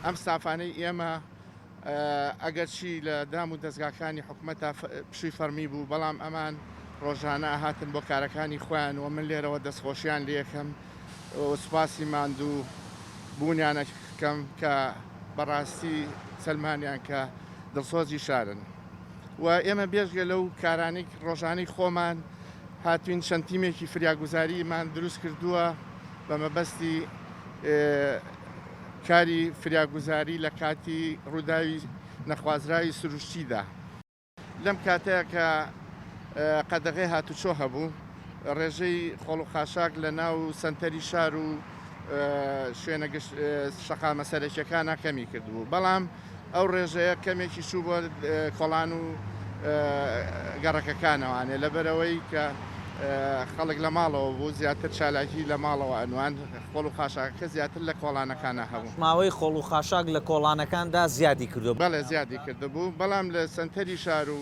ئەم ستافانەی ئێمە ئەگەرچی لە دام و دەزگاکانی حکومەتا پشووی فەڕمی بوو، بەڵام ئەمان ڕۆژانە ئەهاتن بۆ کارەکانی خۆیان و من لێرەوە دەستخۆشیان لێکەم و سوپاسی ماندوو بوونیان ئەکەم کە بەڕاستی سەلمانیان کە دڵسۆزی شارن و ئێمە بێژگە لەو کارانەی ڕۆژانەی خۆمان هاتوین چەند تیمێکی فریاگوزاریمان دروست کردووە بە مەبەستی کاری فریاگوزاری لە کاتی ڕووداوی نەخوازراوی سروشتیدا. لەم کاتەیا کە قەدەغەی هاتوچۆ هەبوو، ڕێژەی خۆڵ و خاشاک لە ناو سەنتەری شار و شوێنە شەقامە سەرەکیەکانا کەمی کردبوو، بەڵام ئەو ڕێژەیە کەمێکی چوو بۆ کۆڵان و گەڕەکەکانەوانێ لەبەرئەوەی کە خەڵک لە ماڵەوە بوو زیاتر چالاکی لە ماڵەوە ئەنوان خۆڵ و خاشاکەکە زیاتر لە کۆڵانەکانا هەبوو. ماوەی خۆڵ و خاشاک لە کۆڵانەکاندا زیادی کردووە. بەڵێ زیادی کردبوو بەڵام لە سەنتەری شار و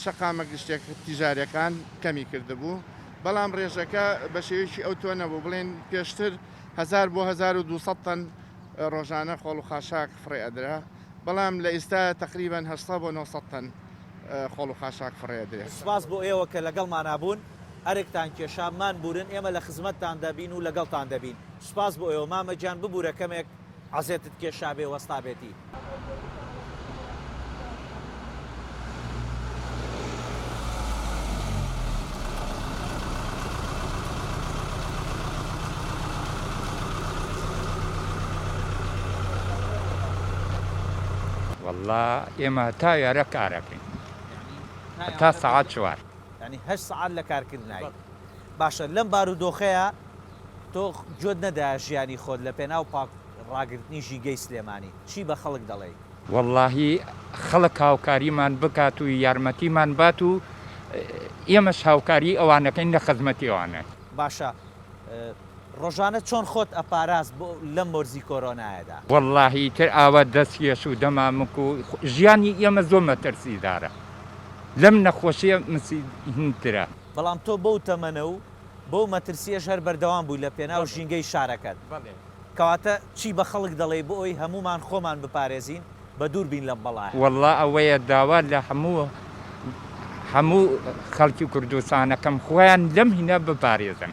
شەقامە گشتیە تیجاریەکان کەمی کردبوو بەڵام ڕێژەکە بە شێوەیەکی ئەوتۆ نەبوو بڵێن پێشتر هەزار بۆ 1200 تەن ڕۆژانە خۆڵ و خاشاک فڕێ ئەدرا بەڵام لە ئیستایا تەقریبەن 800 بۆ 900 تەن خۆڵ و خاشاک فڕێ ئەدرێ. سوپاس بۆ ئێوە کە لەگەڵمانا بوون، ئەرکتان کێشا، مانبوورن، ئێمە لە خزمەتتان دەبین و لەگەڵتان دەبین. سوپاس بۆ ئێوە. مامە گیان ببوورە کەمێک عەزێتت کێشابێ وەستابێتی. وەڵا ئێمە هەتا ئێرە کارەکەین هەتا سەعات چوار. یانی هەشت سەعات لە کارکردنای. باشە لەم بارودۆخەیا تۆ گوێت نەدایە ژیانی خۆت لە پێناو پاک ڕاگرتنی ژینگەی سلێمانی چی بە خەڵک دەڵێی؟ وەڵاهی خەڵک هاوکاریمان بکات و یارمەتیمان بات و ئێمەش هاوکاری ئەوانەکەین لە خزمەتی ئەوانین. باشە ڕۆژانە چۆن خۆت ئەپاراست بۆ لەم وەرزی کۆرۆنایەدا؟ وەڵاهی ئیتر ئاوا دەستکێش و دەمامک و ژیانی ئێمە زۆر مەترسیدارە لەم نەخۆشیە مسیهینترە. بەڵام تۆ بەو تەمەنە و بەو مەترسیەش هەر بەردەوام بووی لە پێناو ژینگەی شارەکەت. کەواتە چی بە خەڵک دەڵێی بۆ ئەوەی هەموومان خۆمان بپارێزین بە دوور بین لەم بەڵایە؟ وەڵا ئەوەیە داوا لە هەموو هەموو خەڵکی کوردستانەکەم خۆیان لەم هینە بپارێزن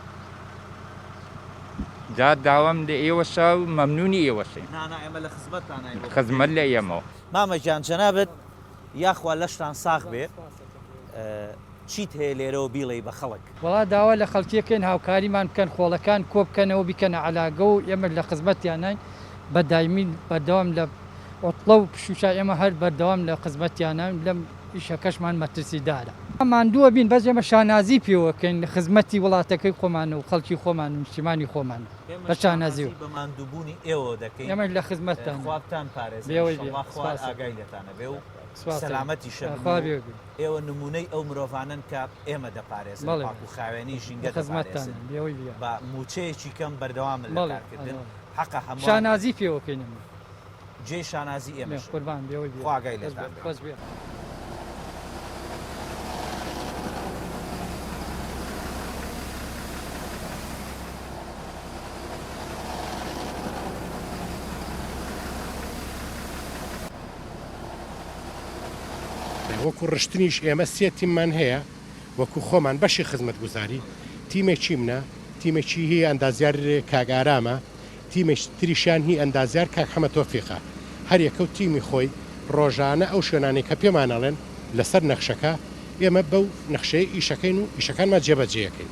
جا داوام لە ئێوەشە و مەمنونی ئێوەشین. نا نا ئێمە لە خزمەتتاناین بۆ خزمەت لە ئێمەوە. مامە گیان جەنابت یاخوا لەشتان ساغ بێ چیت هەیە لێرەوە بیڵێی بە خەڵک؟ وەڵا داوا لە خەڵکی ئەکەین هاوکاریمان بکەن خۆڵەکان کۆبکەنەوە بیکەنە عەلاگە و ئێمەش لە خزمەتیاناین بە دایمی بەردەوام لە عوتڵە و پشووشا ئێمە هەر بەردەوام لە خزمەتیاناین لەم ئیشەکەشمان مەترسیدارە. ماندوو ئەبین بەس ئێمە شانازی پێوە ئەکەین خزمەتی وڵاتەکەی خۆمان و خەڵکی خۆمان و نیشتیمانی خۆمان ئێمە بە شانازیەوە. شانازی بە ماندووبوونی ئێوەوە دەکەین ئێمەش لە خزمەتتانین. خوا بتانپارێزێ بێوەی بێ ئیشەڵا خوا سپاست. ئاگای لێتان ئەبێ و سپاست. سەلامەتیشە بن خوا و بێوەی بێ. ئێوە نموونەی ئەو مرۆڤانەن کە ئێمە دەپارێزن، بەڵێ پاک و خاوێنی لە ژینگە دەپارێزن، خزمەتتانین بێوەی بێ. بە مووچەیەکی کەم بەردەوامن لە بەڵێ کارکردن، بەڵێ. حەقە هەمووان. شانازی پێوە کەین ئێمە. جێی شانازی ئێمەشن. قوربان بێوەی بێ. خوا ئاگای خۆش لێتان بێ بێ. خۆش بێ. وەکو ڕشتنیش ئێمە سێ تیممان هەیە وەکو خۆمان بەشی خزمەتگوزاری تیمێکی منە تیمێکی هی ئەندازیار کاک ئارامە تیمێکی تریشیان هی ئەندازیار کاک حەمە تۆفیقە هەر یەکە و تیمی خۆی ڕۆژانە ئەو شوێنانەی کە پێمان ئەڵێن لەسەر نەخشەکە ئێمە بەو نەخشەیە ئیشەکەین و ئیشەکانمان جێبەجێیەکەین.